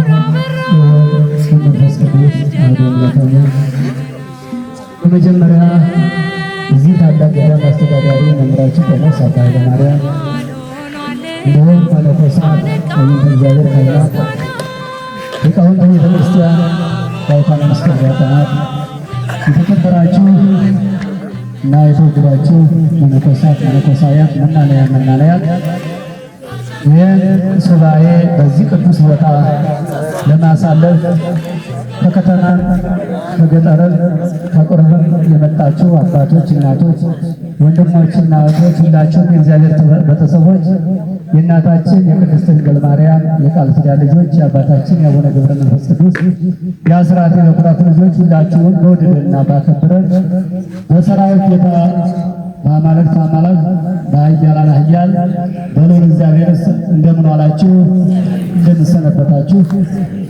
ወወልድ ወመንፈስ ቅዱስ አሐዱ አምላክ አሜን። በመጀመሪያ እዚህ ታላቅ ገዳም አስተዳዳሪ መምህራችን ቆሞስ አባ ኃይለማርያም፣ እንዲሁም መነኮሳት፣ ወይም እግዚአብሔር ካህናት፣ ሊቃውንተ ቤተ ክርስቲያን፣ ላይካነ ምስጢር ዲያቆናት፣ የተከበራችሁ እና የተወደዳችሁ መነኮሳት፣ መነኮሳያት፣ መናንያን፣ መናንያት፣ ይህን ሱባኤ በዚህ ቅዱስ ቦታ ለማሳለፍ ከከተማም ከገጠርም ከቅርብም የመጣችሁ አባቶች፣ እናቶች፣ ወንድሞችና እህቶች፣ ሁላችሁም የእግዚአብሔር ቤተሰቦች፣ የእናታችን የቅድስት ድንግል ማርያም የቃል ኪዳን ልጆች፣ የአባታችን የአቡነ ገብረ መንፈስ ቅዱስ የአስራት የበኩራት ልጆች፣ ሁላችሁም በወደደንና ባከበረን በሰራዊት ጌታ፣ በአማልክት አማላክ፣ በኃያላን ኃያል በልዑል እግዚአብሔር እንደምን ዋላችሁ? እንደምን ሰነበታችሁ?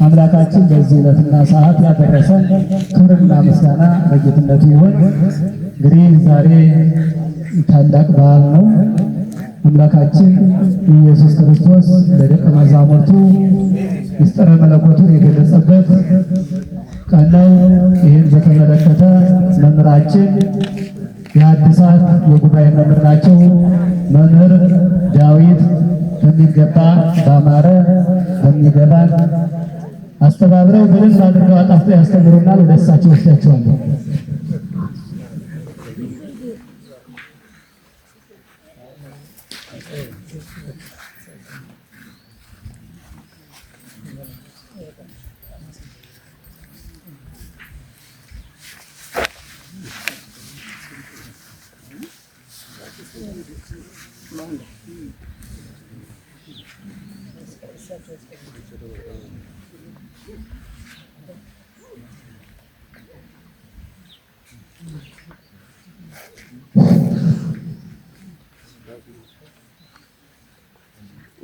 አምላካችን በዚህ ዕለትና ሰዓት ያደረሰን ክብርና ምስጋና ለጌትነቱ ይሁን። እንግዲህ ዛሬ ታላቅ በዓል ነው። አምላካችን ኢየሱስ ክርስቶስ ለደቀ መዛሙርቱ ምስጢረ መለኮቱን የገለጸበት ቀን ነው። ይህን በተመለከተ መምህራችን የአዲሳት የጉባኤ መምህር ናቸው። መምህር ዳዊት በሚገባ ባማረ በሚገባን አስተባብረው በደንብ አድርገው አጣፍጠው ያስተምሩናል። ወደ እሳቸው ወስዳቸዋለሁ።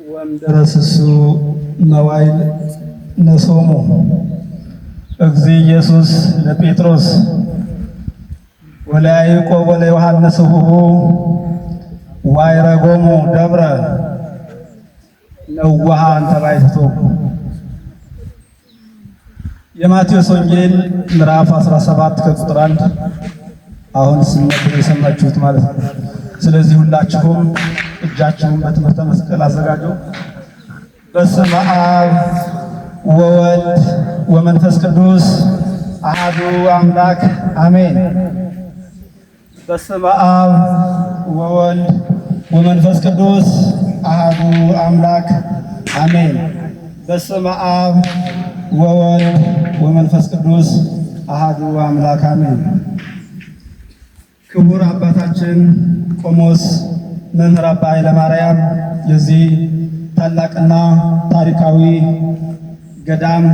ወእምድኅረ መዋዕል ነሶሙ እግዚእ ኢየሱስ ለጴጥሮስ ወለያዕቆብ ወለዮሐንስ እኁሁ ወአዕረጎሙ ደብረ ነዋሃ እንተ ባሕቲቱ። የማቴዎስ ወንጌል ምዕራፍ 17 ከቁጥር 1፣ አሁን ሲነበብ የሰማችሁት ማለት ነው። ስለዚህ ሁላችሁም እጃችሁን በትምህርተ መስቀል አዘጋጁ። በስመ አብ ወወልድ ወመንፈስ ቅዱስ አሐዱ አምላክ አሜን። በስመ አብ ወወልድ ወመንፈስ ቅዱስ አሐዱ አምላክ አሜን። በስመ አብ ወወልድ ወመንፈስ ቅዱስ አሐዱ አምላክ አሜን። ክቡር አባታችን ቆሞስ መምህር አባ ኃይለማርያም፣ የዚህ ታላቅና ታሪካዊ ገዳም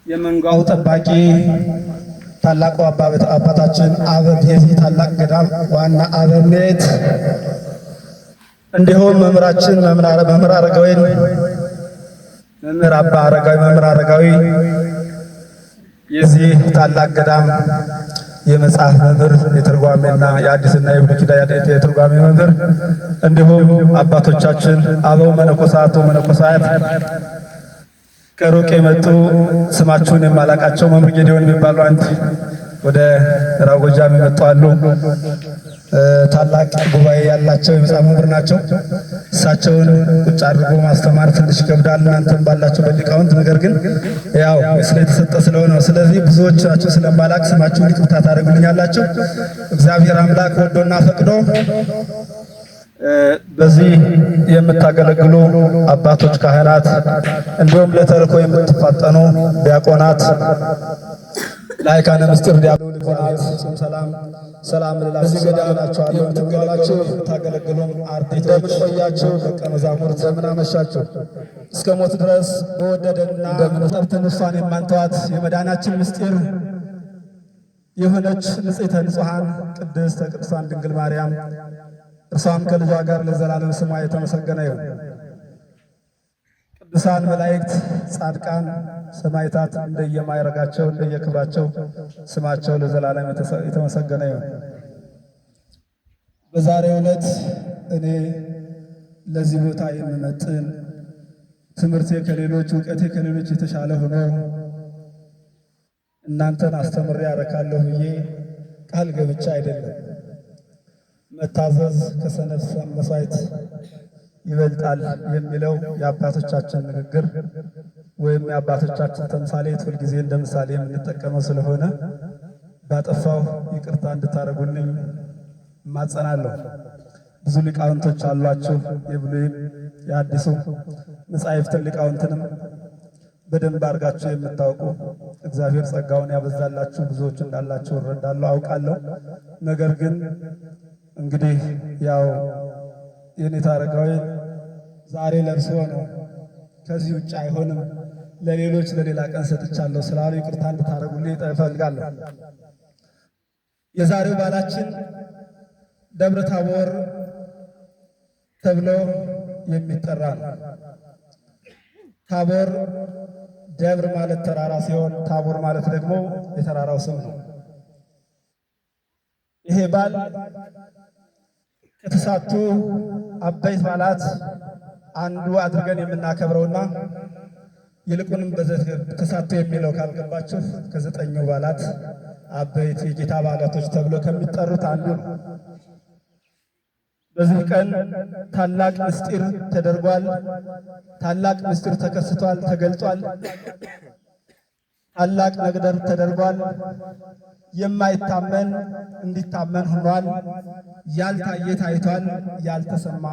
የመንጋው ጠባቂ፣ ታላቁ አባታችን አበብ የዚህ ታላቅ ገዳም ዋና አበምኔት፣ እንዲሁም መምህራችን መምህር አረጋዊ፣ መምህር አባ አረጋዊ፣ መምህር አረጋዊ፣ የዚህ ታላቅ ገዳም የመጽሐፍ መምህር፣ የትርጓሜና የአዲስና የብሉይ ኪዳን የትርጓሜ መምህር፣ እንዲሁም አባቶቻችን አበው መነኮሳት መነኮሳት፣ ከሩቅ የመጡ ስማችሁን የማላቃቸው፣ መምህር ጌዲዮን የሚባሉ አንድ ወደ ራጎጃም የመጡ አሉ። ታላቅ ጉባኤ ያላቸው የመጽሐፍ መምህር ናቸው። እሳቸውን ቁጭ አድርጎ ማስተማር ትንሽ ይከብዳል፣ እናንተም ባላቸው በሊቃውንት። ነገር ግን ያው ስለተሰጠ ስለሆነ ነው። ስለዚህ ብዙዎቻችሁ ስለማላቅ ስማችሁን ይቅርታ ታደርጉልኛላችሁ። እግዚአብሔር አምላክ ወዶና ፈቅዶ በዚህ የምታገለግሉ አባቶች ካህናት፣ እንዲሁም ለተልእኮ የምትፋጠኑ ዲያቆናት፣ ላይካነ ምስጢር ዲያቆናት፣ ሰላም ሰላም እዚህ ገዳም የምትገለገሉ የምታገለግሉ አርቲስቶች፣ እንደምን ቆያችሁ? ደቀ መዛሙርት፣ እንደምን አመሻችሁ? እስከ ሞት ድረስ በወደደንና ጠብተን እሷን የማንተዋት የመዳናችን ምስጢር የሆነች ንጽሕተ ንጹሐን ቅድስተ ቅዱሳን ድንግል ማርያም፣ እርሷም ከልጇ ጋር ለዘላለም ስሟ የተመሰገነ ይሁን። ቅዱሳን መላእክት፣ ጻድቃን፣ ሰማዕታት እንደየማዕረጋቸው እንደየክብራቸው ስማቸው ለዘላለም የተመሰገነ ይሁን። በዛሬው ዕለት እኔ ለዚህ ቦታ የምመጥን ትምህርቴ ከሌሎች እውቀቴ ከሌሎች የተሻለ ሆኖ እናንተን አስተምሬ ያረካለሁ ብዬ ቃል ገብቻ አይደለም። መታዘዝ ከሰነፍ መስዋዕት ይበልጣል የሚለው የአባቶቻችን ንግግር ወይም የአባቶቻችን ተምሳሌት ሁልጊዜ እንደ ምሳሌ የምንጠቀመው ስለሆነ ባጠፋው ይቅርታ እንድታደርጉልኝ እማጸናለሁ። ብዙ ሊቃውንቶች አሏችሁ፣ የብሉይም የአዲሱ መጻሕፍትን ሊቃውንትንም በደንብ አድርጋችሁ የምታውቁ እግዚአብሔር ጸጋውን ያበዛላችሁ ብዙዎች እንዳላችሁ እረዳለሁ፣ አውቃለሁ። ነገር ግን እንግዲህ ያው የኔታ አረጋዊ ዛሬ ለእርስዎ ነው፣ ከዚህ ውጭ አይሆንም፣ ለሌሎች ለሌላ ቀን ሰጥቻለሁ ስላሉ ይቅርታ እንድታደርጉልኝ እፈልጋለሁ። የዛሬው በዓላችን ደብረ ታቦር ተብሎ የሚጠራ ነው። ታቦር ደብር ማለት ተራራ ሲሆን ታቦር ማለት ደግሞ የተራራው ስም ነው። ይሄ በዓል ከተሳቱ አበይት በዓላት አንዱ አድርገን የምናከብረውና ይልቁንም ተሳቱ የሚለው ካልገባችሁ ከዘጠኙ በዓላት አበይት የጌታ በዓላቶች ተብሎ ከሚጠሩት አንዱ ነው። በዚህ ቀን ታላቅ ምስጢር ተደርጓል። ታላቅ ምስጢር ተከስቷል፣ ተገልጧል። ታላቅ ነገር ተደርጓል። የማይታመን እንዲታመን ሆኗል። ያልታየ ታይቷል፣ ያልተሰማ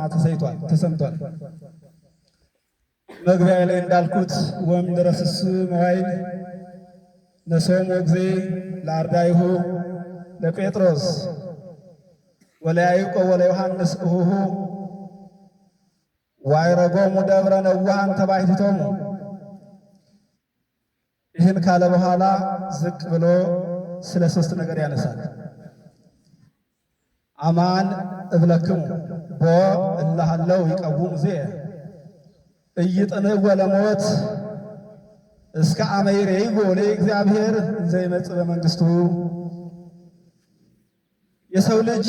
ተሰምቷል። መግቢያ ላይ እንዳልኩት ወእምድኅረ ስሱ መዋዕል ነሶሙ ጊዜ ለአርዳኢሁ ለጴጥሮስ ወለያዕቆብ ወለዮሐንስ እሁሁ ዋይረጎሙ ደብረ ነዋሃን ተባሕቲቶሙ። ይህን ካለ በኋላ ዝቅ ብሎ ስለ ሶስት ነገር ያነሳል። አማን እብለክሙ ቦ እላሃለው ይቀውሙ ዜ ኢይጥንዕዎ ለሞት እስከ አመ ይሬይዎ ለእግዚአብሔር እንዘ ይመጽእ በመንግሥቱ። የሰው ልጅ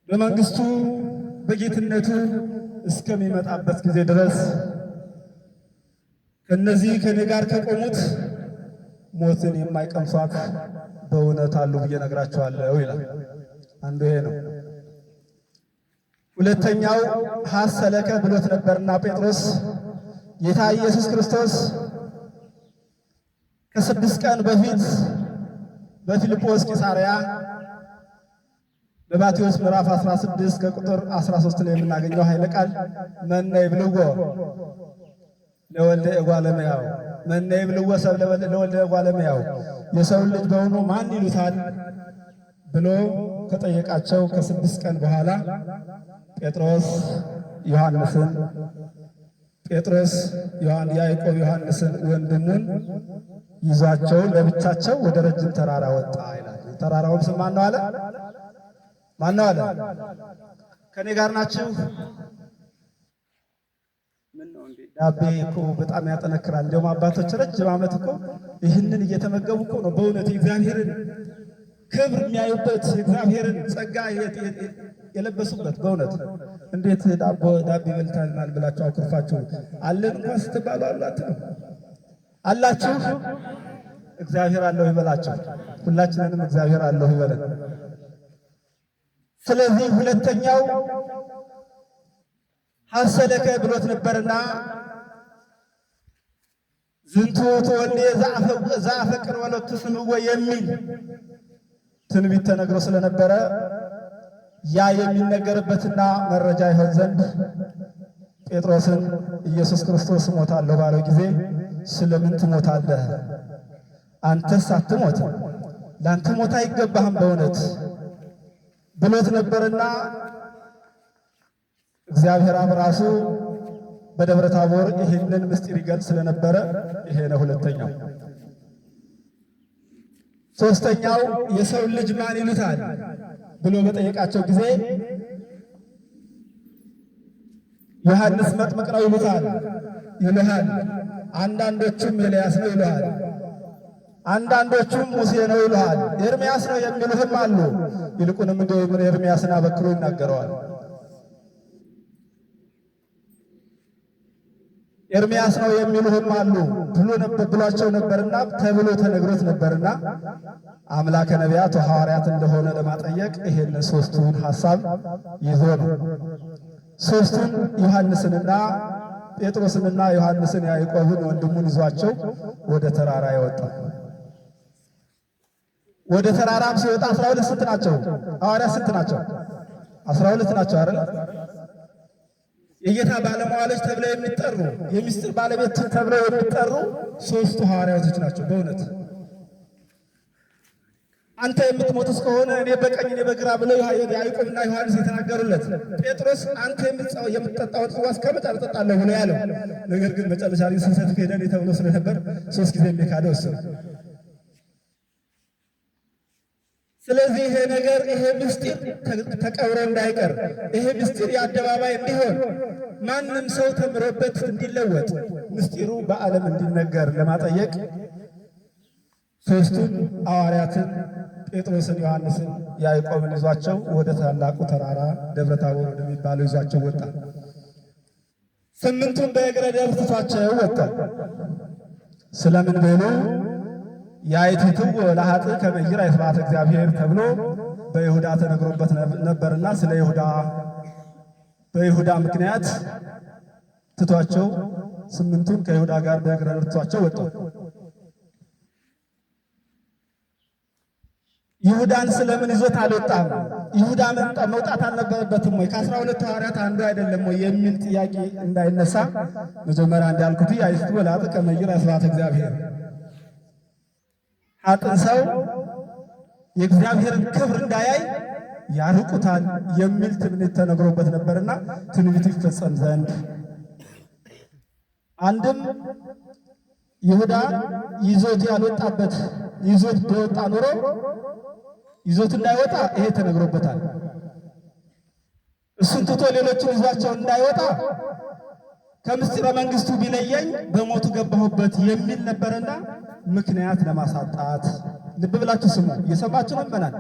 በመንግስቱ በጌትነቱ እስከሚመጣበት ጊዜ ድረስ ከነዚህ ከኔ ጋር ከቆሙት ሞትን የማይቀምሷት በእውነት አሉ ብዬ ነግራቸዋለሁ ይላል። አንዱ ይሄ ነው። ሁለተኛው ሐሰለከ ብሎት ነበርና ጴጥሮስ ጌታ ኢየሱስ ክርስቶስ ከስድስት ቀን በፊት በፊልጶስ ቂሳርያ በማቴዎስ ምዕራፍ 16 ከቁጥር 13 ላይ የምናገኘው ኃይለ ቃል መነ ይብልዎ ለወልደ እጓለ እመሕያው መነ ይብልዎ ሰብእ ለወልደ እጓለ እመሕያው የሰውን ልጅ በውኑ ማን ይሉታል ብሎ ከጠየቃቸው ከስድስት ቀን በኋላ ጴጥሮስ ዮሐንስን ጴጥሮስ ያዕቆብ ዮሐንስን ወንድሙን ይዟቸው ለብቻቸው ወደ ረጅም ተራራ ወጣ ይላል። ተራራውም ስም ማን ነው አለ? ማን ነው አለ? ከኔ ጋር ናችሁ? ምን ነው እንዴ? ዳቤ እኮ በጣም ያጠነክራል። እንደውም አባቶች ረጅም ዓመት እኮ ይህንን እየተመገቡ እኮ ነው በእውነት የእግዚአብሔርን ክብር የሚያዩበት የእግዚአብሔርን ጸጋ የለበሱበት። በእውነት እንዴት ዳቦ ዳቤ በልተናል ብላችሁ አኩርፋችሁ አለን እንኳን ስትባሉ አሉ አትሉ አላችሁ። እግዚአብሔር አለሁ ይበላችሁ። ሁላችንንም እግዚአብሔር አለሁ ይበለን። ስለዚህ ሁለተኛው ሐሰለከ ብሎት ነበርና ዝንቱ ተወልደ ዘአፈቅር ወሎቱ ስምዎ የሚል ትንቢት ተነግሮ ስለነበረ ያ የሚነገርበትና መረጃ ይሆን ዘንድ ጴጥሮስን ኢየሱስ ክርስቶስ እሞታለሁ ባለው ጊዜ ስለምን ትሞታለህ? አንተስ አትሞትም፣ ለአንተ ሞት አይገባህም በእውነት ብሎት ነበርና እግዚአብሔር አብ ራሱ በደብረ ታቦር ይህንን ምስጢር ይገልጽ ስለነበረ ይሄ ነው ሁለተኛው። ሶስተኛው የሰው ልጅ ማን ይሉታል ብሎ በጠየቃቸው ጊዜ ዮሐንስ መጥምቅ ነው ይሉታል ይሉሃል፣ አንዳንዶቹም ኤልያስ ነው ይሉሃል፣ አንዳንዶቹም ሙሴ ነው ይሉሃል፣ ኤርምያስ ነው የሚሉህም አሉ። ይልቁንም እንደ ኤርምያስን አበክሮ ይናገረዋል። ኤርምያስ ነው የሚሉህም አሉ ብሎ ብሏቸው ነበርና ተብሎ ተነግሮት ነበርና አምላከ ነቢያት ሐዋርያት እንደሆነ ለማጠየቅ ይሄን ሶስቱን ሐሳብ ይዞ ነው። ሶስቱን ዮሐንስንና ጴጥሮስንና ዮሐንስን ያዕቆብን ወንድሙን ይዟቸው ወደ ተራራ የወጣ። ወደ ተራራም ሲወጣ 12 ስንት ናቸው? ሐዋርያት ስንት ናቸው? 12 ናቸው አይደል? የጌታ ባለሟሎች ተብለው የሚጠሩ፣ የሚስጥር ባለቤት ተብለው የሚጠሩ ሶስቱ ሐዋርያቶች ናቸው። በእውነት አንተ የምትሞት እስከሆነ እኔ በቀኝ እኔ በግራ ብለው ያዕቆብና ዮሐንስ የተናገሩለት፣ ጴጥሮስ አንተ የምትጠጣውን ጽዋ እስከ መጨረሻ እጠጣለሁ ብሎ ያለው፣ ነገር ግን መጨረሻ ላይ ስንሰት ሄደን ተብሎ ስለነበር ሶስት ጊዜ የሚካደው እሱ። ስለዚህ ይሄ ነገር፣ ይሄ ምስጢር ተቀብሮ እንዳይቀር፣ ይሄ ምስጢር የአደባባይ እንዲሆን፣ ማንም ሰው ተምሮበት እንዲለወጥ፣ ምስጢሩ በዓለም እንዲነገር ለማጠየቅ ሶስቱን ሐዋርያትን ጴጥሮስን፣ ዮሐንስን፣ ያዕቆብን ይዟቸው ወደ ታላቁ ተራራ ደብረ ታቦር ወደሚባለው ይዟቸው ወጣ። ስምንቱን በእግረ ደብር ትቷቸው ወጣ። ስለምን በሉ ያይቲትው ለኃጥእ ከመ ይርአይ ስብሐተ እግዚአብሔር ተብሎ በይሁዳ ተነግሮበት ነበርና ስለ ይሁዳ በይሁዳ ምክንያት ትቷቸው ስምንቱን ከይሁዳ ጋር በእግረ ደብር ትቷቸው ወጡ። ይሁዳን ስለምን ይዞት አልወጣም? ይሁዳ መውጣት አልነበረበትም ወይ? ከ12ቱ ሐዋርያት አንዱ አይደለም ወይ? የሚል ጥያቄ እንዳይነሳ መጀመሪያ እንዳልኩት ያይቲትው ለኃጥእ ከመ ይርአይ ስብሐተ እግዚአብሔር፣ ኃጥእ ሰው የእግዚአብሔርን ክብር እንዳያይ ያርቁታል የሚል ትንቢት ተነግሮበት ነበርና ትንቢቱ ይፈጸም ዘንድ፣ አንድም ይሁዳ ይዞት ያልወጣበት፣ ይዞት በወጣ ኖሮ ይዞት እንዳይወጣ ይሄ ተነግሮበታል። እሱን ትቶ ሌሎችን ይዟቸው እንዳይወጣ ከምስጢረ መንግስቱ ቢለየኝ በሞቱ ገባሁበት የሚል ነበርና ምክንያት ለማሳጣት። ልብ ብላችሁ ስሙ። እየሰማችሁ ነው? መናን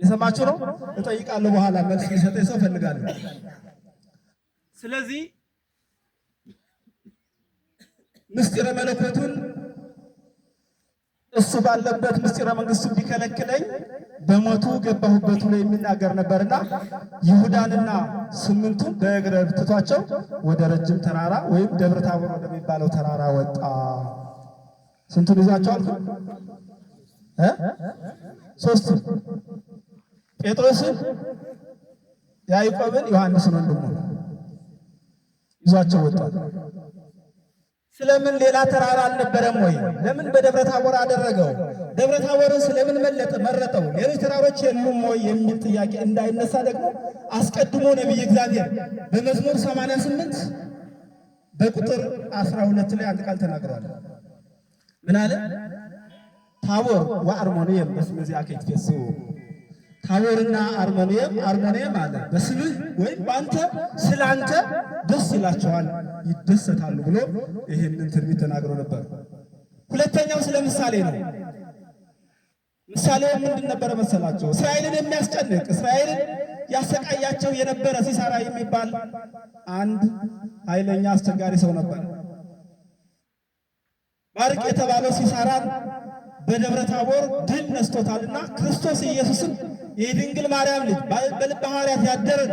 የሰማችሁ ነው? እጠይቃለሁ። በኋላ መልስ የሚሰጠኝ ሰው እፈልጋለሁ። ስለዚህ ምስጢረ መለኮቱን እሱ ባለበት ምስጢረ መንግስቱን ቢከለክለኝ በሞቱ ገባሁበት ብሎ የሚናገር ነበርና ይሁዳንና ስምንቱን በእግረ ትቷቸው ወደ ረጅም ተራራ ወይም ደብረ ታቦር ወደሚባለው ተራራ ወጣ። ስንቱን ይዟቸው አልኩ? ሶስቱ፣ ጴጥሮስን፣ ያዕቆብን፣ ዮሐንስን ወንድሙ ይዟቸው ወጣ። ስለምን ሌላ ተራራ አልነበረም ወይ? ለምን በደብረ ታቦር አደረገው? ደብረ ታቦርን ስለምን መለጠ መረጠው? ሌሎች ተራሮች የሉም ወይ የሚል ጥያቄ እንዳይነሳ ደግሞ አስቀድሞ ነቢይ እግዚአብሔር በመዝሙር 88 በቁጥር 12 ላይ አንድ ቃል ተናግሯል። ምን አለ? ታቦር ወአርሞንኤም በስመ ዚአከ ይትፌስሑ። ታቦርና አርሞንኤም፣ አርሞንኤም አለ፣ በስምህ ወይም በአንተ ስለ አንተ ደስ ይላቸዋል፣ ይደሰታሉ ብሎ ይህንን ትንቢት ተናግሮ ነበር። ሁለተኛው ስለ ምሳሌ ነው። ምሳሌው ምንድን ነበረ መሰላቸው? እስራኤልን የሚያስጨንቅ፣ እስራኤልን ያሰቃያቸው የነበረ ሲሳራ የሚባል አንድ ኃይለኛ አስቸጋሪ ሰው ነበር። ባርቅ የተባለው ሲሳራን በደብረ ታቦር ድል ነስቶታልና ክርስቶስ ኢየሱስን የድንግል ማርያም ልጅ በልበ ሐዋርያት ያደረን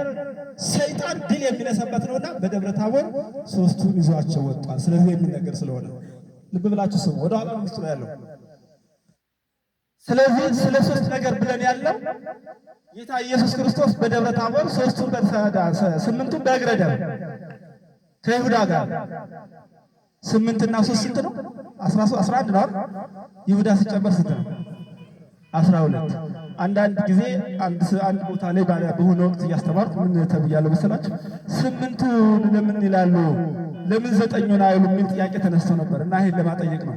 ሰይጣን ድል የሚነሳበት ነውና በደብረ ታቦር ሶስቱን ይዟቸው ወጥቷል። ስለዚህ የሚነገር ስለሆነ ልብ ብላችሁ ስሙ። ወደ ኋላ ምስጢሩ ያለው። ስለዚህ ስለ ሶስት ነገር ብለን ያለው ጌታ ኢየሱስ ክርስቶስ በደብረ ታቦር ሶስቱን፣ ስምንቱን በእግረ ደብር ከይሁዳ ጋር፣ ስምንትና ሶስት ስንት ነው? 11 ነው አይደል? ይሁዳ ሲጨመር ስንት ነው? 12። አንዳንድ ጊዜ አንድ አንድ ቦታ ላይ በሆነ ወቅት እያስተማርኩ ምን ተብያለሁ መሰላችሁ? ስምንቱን ለምን ይላሉ? ለምን ዘጠኙን አይሉ የሚል ጥያቄ ተነስቶ ነበር እና ይሄን ለማጠየቅ ነው።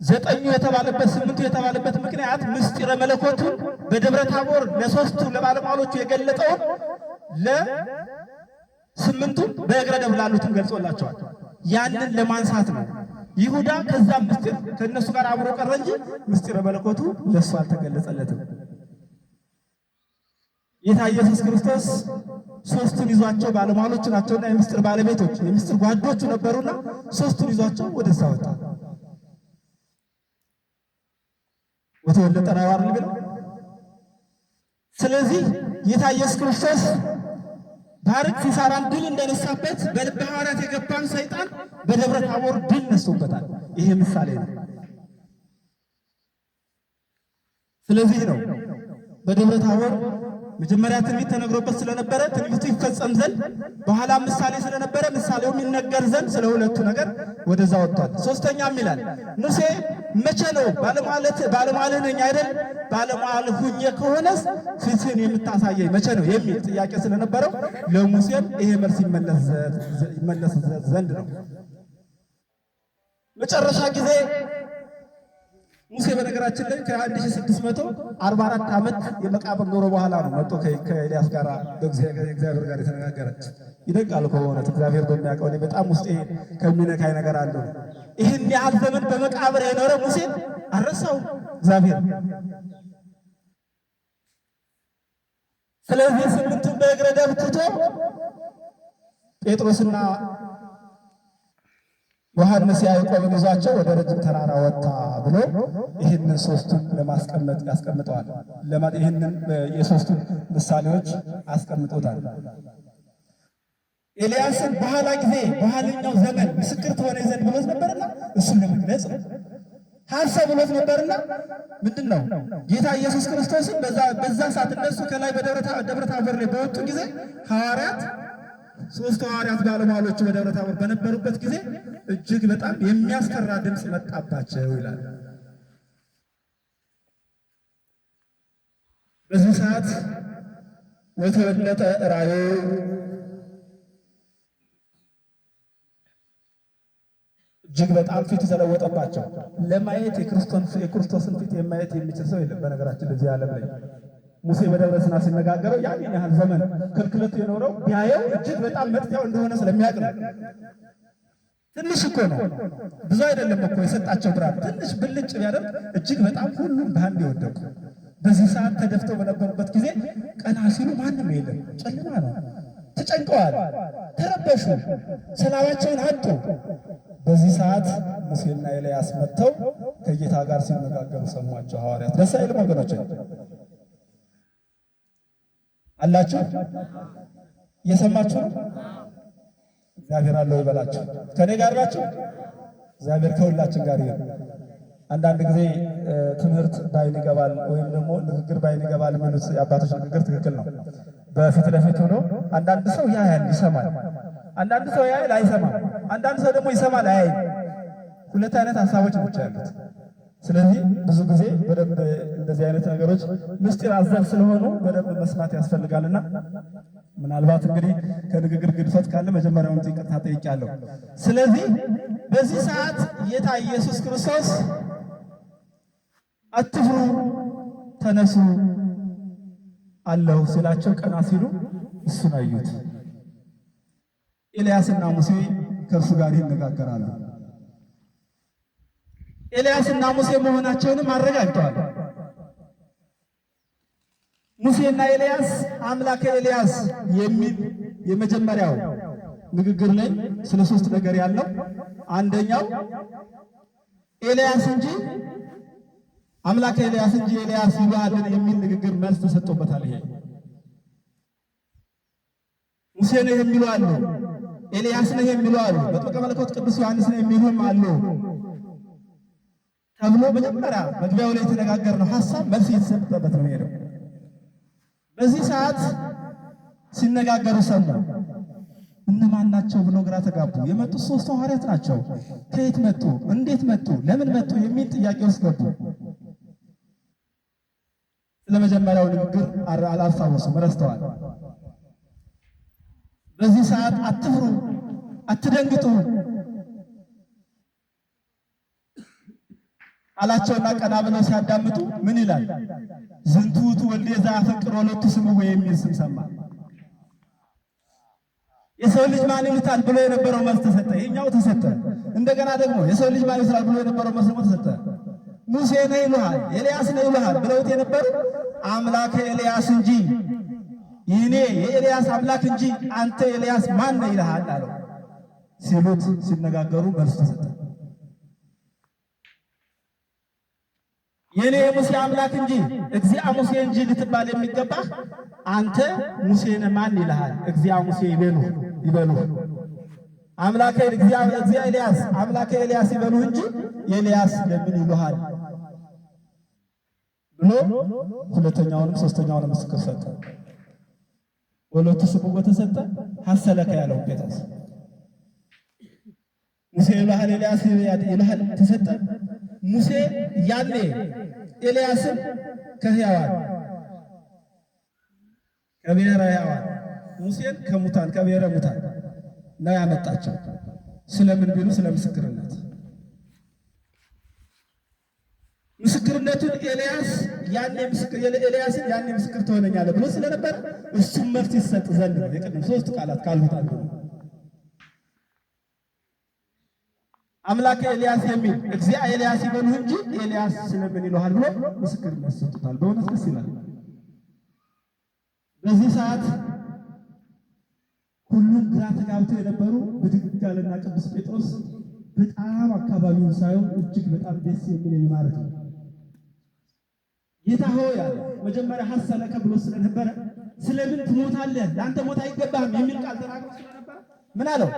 ዘጠኙ የተባለበት፣ ስምንቱ የተባለበት ምክንያት ምስጢረ መለኮቱን በደብረ ታቦር ለሶስቱ ለባለሟሎቹ የገለጠውን ለስምንቱ በእግረ ደብር ላሉትም ገልጾላቸዋል። ያንን ለማንሳት ነው። ይሁዳ ከዛም ምስጢር ከእነሱ ጋር አብሮ ቀረ እንጂ ምስጢረ መለኮቱ ለእሱ አልተገለጸለትም። ጌታ ኢየሱስ ክርስቶስ ሶስቱን ይዟቸው ባለሟሎች ናቸውና የምስጢር ባለቤቶች የምስጢር ጓዶቹ ነበሩና ሶስቱን ይዟቸው ወደዛ ወጣ። ወተወለጠ ነው አይደል የሚለው። ስለዚህ ጌታ ኢየሱስ ክርስቶስ ባርቅ ሲሳራን ድል እንደነሳበት በልበ ሐዋርያት የገባን ሰይጣን በደብረ ታቦር ድል ነስቶበታል። ይሄ ምሳሌ ነው። ስለዚህ ነው በደብረ ታቦር መጀመሪያ ትንቢት ተነግሮበት ስለነበረ ትንቢቱ ይፈጸም ዘንድ በኋላ ምሳሌ ስለነበረ ምሳሌውም ይነገር ዘንድ ስለ ሁለቱ ነገር ወደዛ ወጥቷል። ሶስተኛም ይላል ሙሴ መቼ ነው ባለሟልህ ነኝ አይደል? ባለሟል ሁኜ ከሆነስ ፊትህን የምታሳየኝ መቼ ነው የሚል ጥያቄ ስለነበረው ለሙሴም ይሄ መልስ ይመለስ ዘንድ ነው። መጨረሻ ጊዜ ሙሴ በነገራችን ላይ ከ1644 ዓመት የመቃብር ኑሮ በኋላ ነው መጥቶ ከኤልያስ ጋር ከእግዚአብሔር ጋር የተነጋገረ። ይደንቃል እኮ በእውነት እግዚአብሔር በሚያውቀው እኔ በጣም ውስጤ ከሚነካኝ ነገር አለው። ይህን ያህል ዘመን በመቃብር የኖረ ሙሴ አልረሳውም እግዚአብሔር። ስለዚህ ስምንቱን በእግረ ደብ ትቶ ጴጥሮስና ዮሐንስ ያዕቆብን ይዟቸው ወደ ረጅም ተራራ ወጣ ብሎ ይህንን ሶስቱን ለማስቀመጥ ያስቀምጠዋል። ይህንን የሶስቱን ምሳሌዎች አስቀምጦታል። ኤልያስን በኋላ ጊዜ በኋለኛው ዘመን ምስክር ትሆነ ዘንድ ብሎት ነበርና እሱን ለመግለጽ ነው። ሀሰብ ብሎት ነበርና ምንድን ነው ጌታ ኢየሱስ ክርስቶስን በዛ ሰዓት እነሱ ከላይ በደብረ ታቦር ላይ በወጡ ጊዜ ሐዋርያት ሶስቱ ሐዋርያት ባለሟሎቹ በደብረ ታቦር በነበሩበት ጊዜ እጅግ በጣም የሚያስፈራ ድምፅ መጣባቸው ይላል። በዚህ ሰዓት ወተወለጠ ራእዩ እጅግ በጣም ፊቱ ተለወጠባቸው። ለማየት የክርስቶስን ፊት የማየት የሚችል ሰው የለም። በነገራችን በዚህ ዓለም ላይ ሙሴ በደብረ ሲና ሲነጋገረው ያንን ያህል ዘመን ክልክለቱ የኖረው ቢያየው እጅግ በጣም መጥፊያው እንደሆነ ስለሚያውቅ ነው። ትንሽ እኮ ነው፣ ብዙ አይደለም እኮ የሰጣቸው ብርሃን። ትንሽ ብልጭ ቢያደርግ እጅግ በጣም ሁሉም በአንድ የወደቁ። በዚህ ሰዓት ተደፍተው በነበሩበት ጊዜ ቀና ሲሉ ማንም የለም፣ ጨለማ ነው። ተጨንቀዋል፣ ተረበሹ፣ ሰላማቸውን አጡ። በዚህ ሰዓት ሙሴና ኤልያስ መጥተው ከጌታ ጋር ሲነጋገሩ ሰሟቸው ሐዋርያት። ደስ አይልም ወገኖች? አላችሁ? እየሰማችሁ ነው? እግዚአብሔር አለው ይበላችሁ። ከኔ ጋር ናችሁ? እግዚአብሔር ከሁላችን ጋር ይሁን። አንዳንድ ጊዜ ትምህርት ባይን ይገባል ወይም ደግሞ ንግግር ባይን ይገባል የሚሉት የአባቶች ንግግር ትክክል ነው። በፊት ለፊት ሆኖ አንዳንድ ሰው ያያል ይሰማል፣ አንዳንድ ሰው ያያል አይሰማም፣ አንዳንድ ሰው ደግሞ ይሰማል አያይም። ሁለት አይነት ሀሳቦች ናቸው ያሉት። ስለዚህ ብዙ ጊዜ በደንብ እንደዚህ አይነት ነገሮች ምስጢር አዘል ስለሆኑ በደንብ መስማት ያስፈልጋልና ምናልባት እንግዲህ ከንግግር ግድፈት ካለ መጀመሪያውን ይቅርታ ጠይቄያለሁ። ስለዚህ በዚህ ሰዓት ጌታ ኢየሱስ ክርስቶስ አትፍሩ፣ ተነሱ አለው ሲላቸው ቀና ሲሉ እሱን አዩት። ኤልያስና ሙሴ ከእርሱ ጋር ይነጋገራሉ። ኤልያስና ሙሴ መሆናቸውንም አረጋግጠዋል። ሙሴና ኤልያስ አምላከ ኤልያስ የሚል የመጀመሪያው ንግግር ላይ ስለ ሶስት ነገር ያለው አንደኛው ኤልያስ እንጂ አምላከ ኤልያስ እንጂ ኤልያስ ይባልን የሚል ንግግር መልስ ተሰጥቶበታል። ይሄ ሙሴ ነው የሚሉ አሉ፣ ኤልያስ ነው የሚሉ አሉ፣ መጥምቀ መለኮት ቅዱስ ዮሐንስ ነው የሚሉም አሉ ተብሎ መጀመሪያ መግቢያው ላይ የተነጋገርነው ሐሳብ መልስ እየተሰጠበት ነው የሄደው። በዚህ ሰዓት ሲነጋገሩ ሰሙ። እነማን ናቸው ብሎ ግራ ተጋቡ። የመጡት ሶስቱ ሐዋርያት ናቸው። ከየት መጡ? እንዴት መጡ? ለምን መጡ? የሚል ጥያቄ ውስጥ ገቡ። ስለመጀመሪያው ንግግር አላስታወሱም፣ ረስተዋል። በዚህ ሰዓት አትፍሩ፣ አትደንግጡ አላቸውና ቀና ብለው ሲያዳምጡ ምን ይላል? ዝንቱ ውእቱ ወልድየ ዘአፈቅር ወሎቱ ስምዎ የሚል ስም ሰማ። የሰው ልጅ ማን ይሉታል ብሎ የነበረው መልስ ተሰጠ። ይሄኛው ተሰጠ። እንደገና ደግሞ የሰው ልጅ ማን ይሉታል ብሎ የነበረው መልስ ደግሞ ተሰጠ። ሙሴ ነው ይሉሃል፣ ኤልያስ ነው ይሉሃል ብለውት የነበሩ አምላከ ኤልያስ እንጂ የኔ የኤልያስ አምላክ እንጂ አንተ ኤልያስ ማን ነህ ይልሃል አለው። ሲሉት ሲነጋገሩ መልሱ ተሰጠ። የኔ የሙሴ አምላክ እንጂ እግዚአ ሙሴ እንጂ ልትባል የሚገባህ አንተ ሙሴን ማን ይልሃል? እግዚአ ሙሴ ይበሉ አምላከ እግዚአ ኤልያስ አምላከ ኤልያስ ይበሉህ እንጂ ኤልያስ ለምን ይሉሃል ብሎ ሁለተኛውንም ሶስተኛውንም ምስክር ሰጠ። ወሎቱ ስሙ ተሰጠ። ሐሰለከ ያለው ጴጥሮስ ሙሴ ይሉሃል ኤልያስ ይሉሃል ተሰጠ። ሙሴ ያኔ ኤልያስን ከሕያዋን ከብሔረ ሕያዋን ሙሴን ከሙታን ከብሔረ ሙታን ነው ያመጣቸው። ስለምን ቢሉ ስለ ምስክርነት። ምስክርነቱን ኤልያስ ያኔ ምስክር ኤልያስን ያኔ ምስክር ትሆነኛለህ ብሎ ስለነበረ እሱም መፍትሄ ይሰጥ ዘንድ ነው። የቅድም ሶስቱ ቃላት ካሉት አንዱ ነው። አምላከ ኤልያስ የሚል እግዚአ ኤልያስ ይበሉህ እንጂ ኤልያስ ስለምን ይሉሃል ብሎ ምስክርነት ሰጥቶታል። በእውነት ደስ ይላል። በዚህ ሰዓት ሁሉም ግራ ተጋብተው የነበሩ ብድግ አለና ቅዱስ ጴጥሮስ በጣም አካባቢውን ሳየው እጅግ በጣም ደስ የሚል የሚማርክ ነው። ጌታ ሆይ አለ። መጀመሪያ ሐሰለከ ብሎ ስለነበረ ስለምን ትሞታለህ? ለአንተ ሞት አይገባህም የሚል ቃል ተናግሮ ስለነበረ ምን አለው?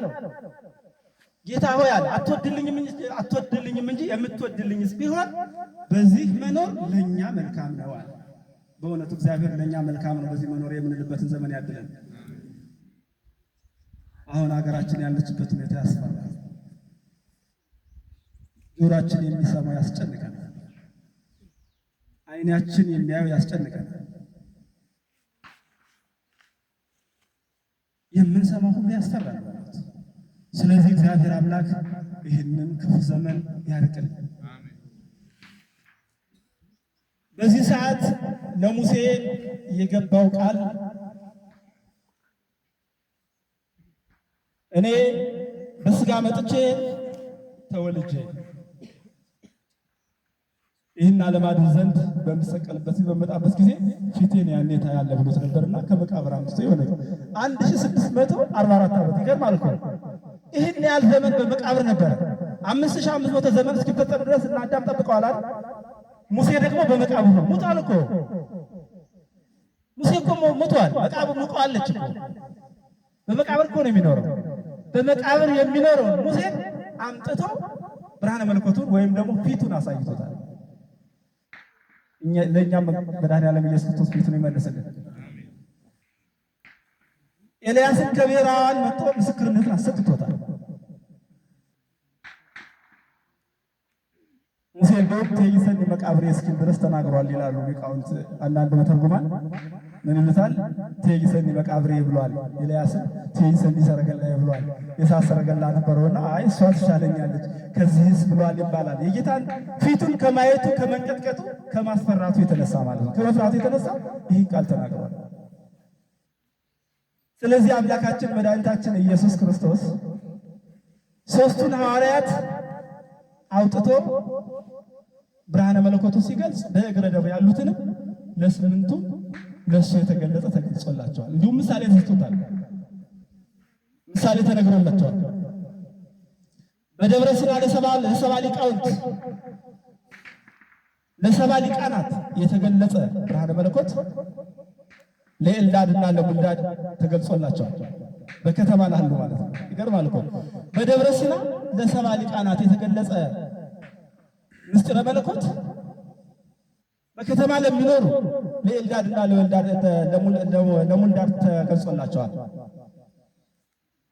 ጌታ ሆይ አለ አትወድልኝም እንጂ የምትወድልኝስ ቢሆን በዚህ መኖር ለኛ መልካም ነው አለ። በእውነቱ እግዚአብሔር ለኛ መልካም ነው፣ በዚህ መኖር የምንልበትን ዘመን ያድለን። አሁን ሀገራችን ያለችበት ሁኔታ ያስፈራል። ጆሮአችን የሚሰማው ያስጨንቀናል። ዓይናችን የሚያየው ያስጨንቀናል። የምንሰማው ሁሉ ያስፈራል። ስለዚህ እግዚአብሔር አምላክ ይህንን ክፉ ዘመን ያርቅልን። በዚህ ሰዓት ለሙሴ የገባው ቃል እኔ በስጋ መጥቼ ተወልጄ ይህን ዓለም አድን ዘንድ በምሰቀልበት በመጣበት ጊዜ ፊቴን ያኔ ታያለህ ብሎት ነበርና ከመቃብር አምጥቶ የሆነ 1644 ዓመት ይገርማል እኮ ይህን ያህል ዘመን በመቃብር ነበረ። 5500 ዘመን እስኪፈጸም ድረስ እና አዳም ጠብቀዋል አይደል? ሙሴ ደግሞ በመቃብር ነው ሙቷል እኮ ሙሴ እኮ ሙቷል። መቃብር ሙቀዋለች እኮ በመቃብር እኮ ነው የሚኖረው። በመቃብር የሚኖረው ሙሴ አምጥቶ ብርሃነ መለኮቱን ወይም ደግሞ ፊቱን አሳይቶታል። ለእኛም መድኃኔዓለም ኢየሱስ ክርስቶስ ፊቱን ይመልስልን። ኤልያስን ከብሔራውያን መጥቶ ምስክርነትን አሰጥቶታል። ሙሴ እንደውም ተይሰኒ መቃብሬ እስኪል ድረስ ተናግሯል ይላሉ ሊቃውንት። አንዳንድ መተርጉማን ምን ይሉታል? ተይሰኒ መቃብሬ ብሏል። ኤልያስን ተይሰኒ ሰረገላ ብሏል። የእሳት ሰረገላ ነበረውና አይ እሷ ትሻለኛለች ከዚህስ ብሏል ይባላል። የጌታን ፊቱን ከማየቱ ከመንቀጥቀጡ ከማስፈራቱ የተነሳ ማለት ነው፣ ከመፍራቱ የተነሳ ይህን ቃል ተናግሯል። ስለዚህ አምላካችን መድኃኒታችን ኢየሱስ ክርስቶስ ሶስቱን ሐዋርያት አውጥቶ ብርሃነ መለኮቱ ሲገልጽ በእግረ ደብር ያሉትንም ለስምንቱ ለእሱ የተገለጸ ተገልጾላቸዋል። እንዲሁም ምሳሌ ተሰጥቶታል። ምሳሌ ተነግሮላቸዋል። በደብረ ሲና ለሰባ ሊቃውንት ለሰባ ሊቃናት የተገለጸ ብርሃነ መለኮት ለኤልዳድና ለሙልዳድ ተገልጾላቸዋል። በከተማ ላሉ ማለት ነው። ይገርማል እኮ በደብረ ሲና ለሰባ ሊቃናት የተገለጸ ምስጢረ መለኮት በከተማ ለሚኖሩ ለኤልዳድና ለሙልዳድ ተገልጾላቸዋል።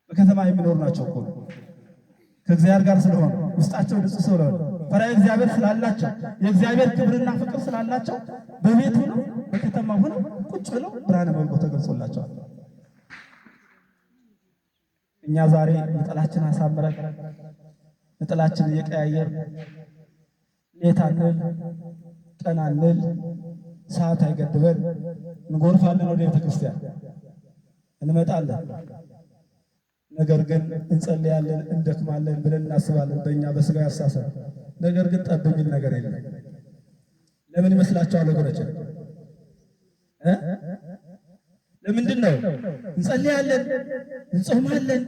በከተማ የሚኖሩ ናቸው እኮ ከእግዚአብሔር ጋር ስለሆኑ ውስጣቸው ንጹሕ ስለሆነ ፈሪሃ እግዚአብሔር ስላላቸው የእግዚአብሔር ክብርና ፍቅር ስላላቸው በቤት ሆነው በከተማ ሆነው ቁጭ ብለው ብርሃነ መለኮት ተገልጾላቸዋል። እኛ ዛሬ ነጠላችን አሳምረን ነጠላችን እየቀያየር ሌት አንል ቀን አንል ሰዓት አይገድበን እንጎርፋለን፣ ወደ ቤተ ክርስቲያን እንመጣለን። ነገር ግን እንጸልያለን፣ እንደክማለን ብለን እናስባለን በእኛ በስጋ አስተሳሰብ። ነገር ግን ጠብ የሚል ነገር የለም። ለምን ይመስላችኋል ወገኖች? ለምንድን ነው እንጸልያለን፣ እንጾማለን፣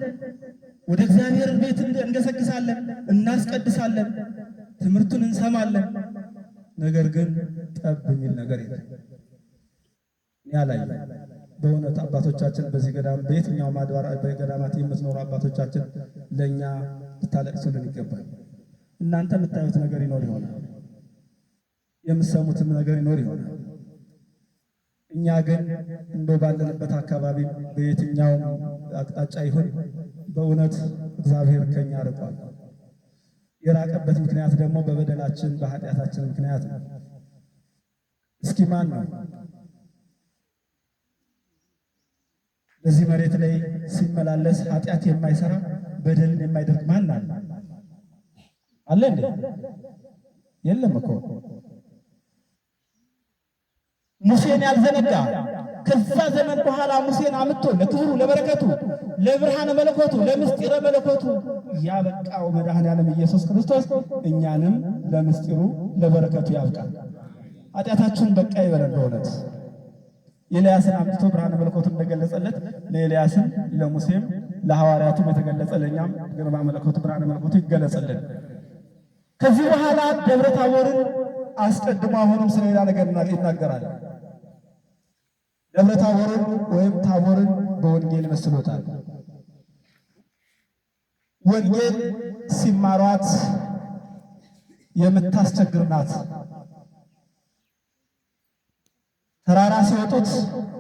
ወደ እግዚአብሔር ቤት እንገሰግሳለን፣ እናስቀድሳለን፣ ትምህርቱን እንሰማለን። ነገር ግን ጠብ የሚል ነገር የለም። ያላይ በእውነት አባቶቻችን በዚህ ገዳም በየትኛውም አድባር በገዳማት የምትኖሩ አባቶቻችን ለእኛ ልታለቅሱልን ይገባል። እናንተ የምታዩት ነገር ይኖር ይሆናል፣ የምትሰሙትም ነገር ይኖር ይሆናል። እኛ ግን እንደው ባለንበት አካባቢ በየትኛውም አቅጣጫ ይሁን በእውነት እግዚአብሔር ከኛ ርቋል። የራቀበት ምክንያት ደግሞ በበደላችን በኃጢአታችን ምክንያት ነው። እስኪ ማን ነው በዚህ መሬት ላይ ሲመላለስ ኃጢአት የማይሰራ በደልን የማይደርግ ማን አለ? አለ እንዴ? የለም እኮ። ሙሴን ያልዘነጋ ከዛ ዘመን በኋላ ሙሴን አምጥቶ ለክብሩ ለበረከቱ ለብርሃነ መለኮቱ ለምስጢረ መለኮቱ ያበቃው መድኃኔዓለም ኢየሱስ ክርስቶስ እኛንም ለምስጢሩ ለበረከቱ ያብቃል። ኃጢአታችሁን በቃ ይበለን። በእውነት ኤልያስን አምጥቶ ብርሃነ መለኮቱ እንደገለጸለት ለኤልያስም ለሙሴም ለሐዋርያቱም የተገለጸ ለእኛም ግርማ መለኮቱ ብርሃነ መለኮቱ ይገለጸልን። ከዚህ በኋላ ደብረ ታቦርን አስቀድሞ አሁንም ስለሌላ ነገር ይናገራል። ደብረ ታቦርን ወይም ታቦርን በወንጌል መስሎታል። ወንጌል ሲማሯት የምታስቸግር ናት። ተራራ ሲወጡት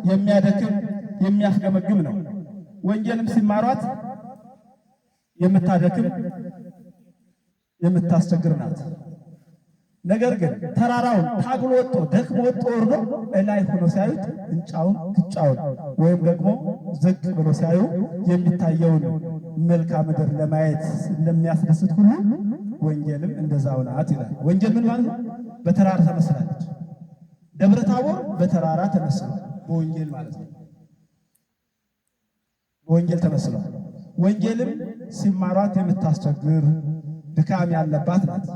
የሚያደክም የሚያፍገመግም ነው። ወንጌልም ሲማሯት የምታደክም የምታስቸግር ናት። ነገር ግን ተራራውን ታግሎ ወጥቶ ደክሞ ወጥቶ ወርዶ እላይ ሆኖ ሲያዩት እንጫውን ግጫውን ወይም ደግሞ ዝቅ ብሎ ሲያዩ የሚታየውን መልክዓ ምድር ለማየት እንደሚያስደስት ሁሉ ወንጌልም እንደዛው ናት ይላል። ወንጌል ምን ማለት ነው? በተራራ ተመስላለች። ደብረ ታቦር በተራራ ተመስሏል። በወንጌል ማለት ነው። በወንጌል ተመስሏል። ወንጌልም ሲማሯት የምታስቸግር ድካም ያለባት ናት።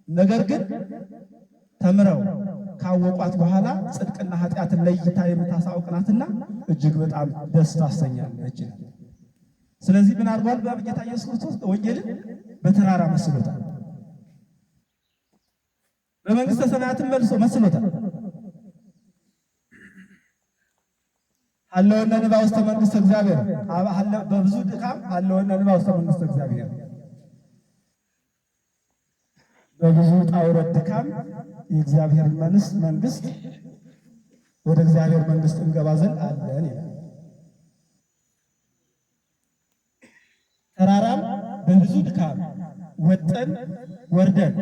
ነገር ግን ተምረው ካወቋት በኋላ ጽድቅና ኃጢአትን ለይታ የምታሳውቅ ናትና እጅግ በጣም ደስ ታሰኛለች። ስለዚህ ምን አድርጓል? በጌታ ኢየሱስ ክርስቶስ ወንጌልን በተራራ መስሎታል። በመንግስተ ሰማያትም መልሶ መስሎታል። ሀለወነ ንባ ውስተ መንግስተ እግዚአብሔር፣ በብዙ ድካም ሀለወነ ንባ ውስተ መንግስተ እግዚአብሔር፣ በብዙ ውጣ ውረድ ድካም የእግዚአብሔር መንግስት ወደ እግዚአብሔር መንግስት እንገባ ዘንድ አለን ይላል። ተራራም በብዙ ድካም ወጠን ወርደን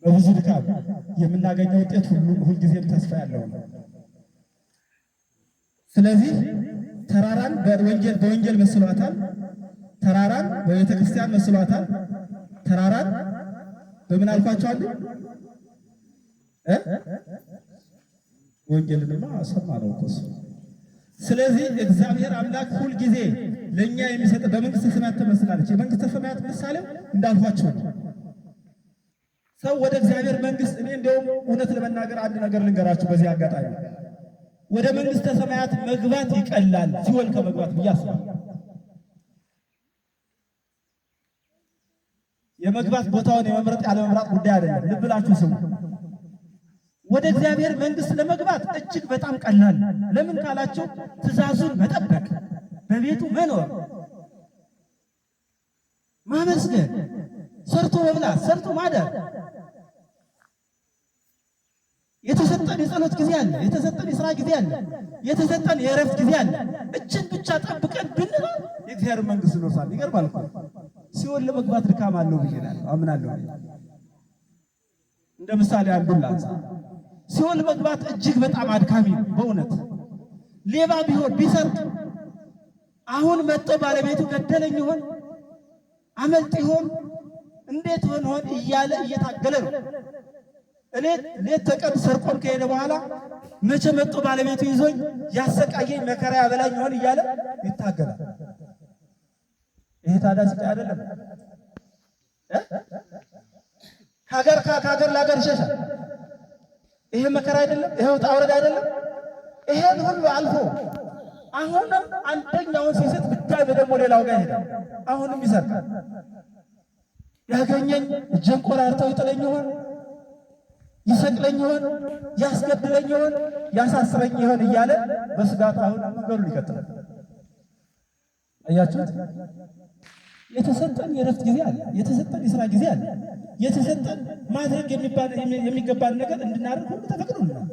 በብዙ ድካም የምናገኘው ውጤት ሁሉ ሁልጊዜም ተስፋ ያለው ነው። ስለዚህ ተራራን በወንጌል መስሏታል። ተራራን በቤተ ክርስቲያን መስሏታል። ተራራን በምን አልኳቸው አሉ ወንጌልንማ ሰማ ነው እኮ እሱ። ስለዚህ እግዚአብሔር አምላክ ሁልጊዜ ለእኛ የሚሰጥ በመንግስተ ሰማያት ተመስላለች። የመንግስተ ሰማያት ምሳሌው እንዳልኳቸው ነው። ሰው ወደ እግዚአብሔር መንግስት፣ እኔ እንደውም እውነት ለመናገር አንድ ነገር ልንገራችሁ በዚህ አጋጣሚ፣ ወደ መንግስተ ሰማያት መግባት ይቀላል ሲኦል ከመግባት ብዬ አስባለሁ። የመግባት ቦታውን የመምረጥ ያለመምረጥ ጉዳይ አይደለም። ልብ ብላችሁ ስሙ። ወደ እግዚአብሔር መንግስት ለመግባት እጅግ በጣም ቀላል። ለምን ካላችሁ ትእዛዙን መጠበቅ፣ በቤቱ መኖር፣ ማመስገን፣ ሰርቶ መብላት፣ ሰርቶ ማደር። የተሰጠን የጸሎት ጊዜ አለ፣ የተሰጠን የስራ ጊዜ አለ፣ የተሰጠን የእረፍት ጊዜ አለ። እችን ብቻ ጠብቀን ብንኖር የእግዚአብሔር መንግስት እንወርሳለን። ይገርማል እኮ ሲኦል ለመግባት ድካም አለው ብዬ አምናለሁ። እንደ ምሳሌ አንዱን ላንሳ። ሲኦል መግባት እጅግ በጣም አድካሚ ነው በእውነት። ሌባ ቢሆን ቢሰርቅ አሁን መጥቶ ባለቤቱ ገደለኝ ይሆን አመልጥ ይሆን እንዴት ሆን ሆን እያለ እየታገለ ነው። እኔ ሌት ተቀን ሰርቆን ከሄደ በኋላ መቼ መጥቶ ባለቤቱ ይዞኝ ያሰቃየኝ መከራ ያበላኝ ይሆን እያለ ይታገላል። ይሄ ታዲያ ስቃይ አይደለም? ከሀገር ከሀገር ለሀገር ይሸሻል። ይሄ መከራ አይደለም? ይሄ ውጣ ውረድ አይደለም? ይሄን ሁሉ አልፎ አሁንም አንደኛውን ሲስት ድጋሚ ደግሞ ሌላው ጋር ይሄዳል። አሁንም ይሰርቃል። ያገኘኝ እጄን ቆራርጠው ይጥለኝ ይሆን? ይሰቅለኝ ይሆን? ያስገድለኝ ይሆን? ያሳስረኝ ይሆን እያለ በስጋት አሁን መንገዱን ይቀጥላል። አያችሁት? የተሰጠን የእረፍት ጊዜ አለ። የተሰጠን የስራ ጊዜ አለ። የተሰጠን ማድረግ የሚገባን ነገር እንድናደርግ ሁሉ ተፈቅዶልናል።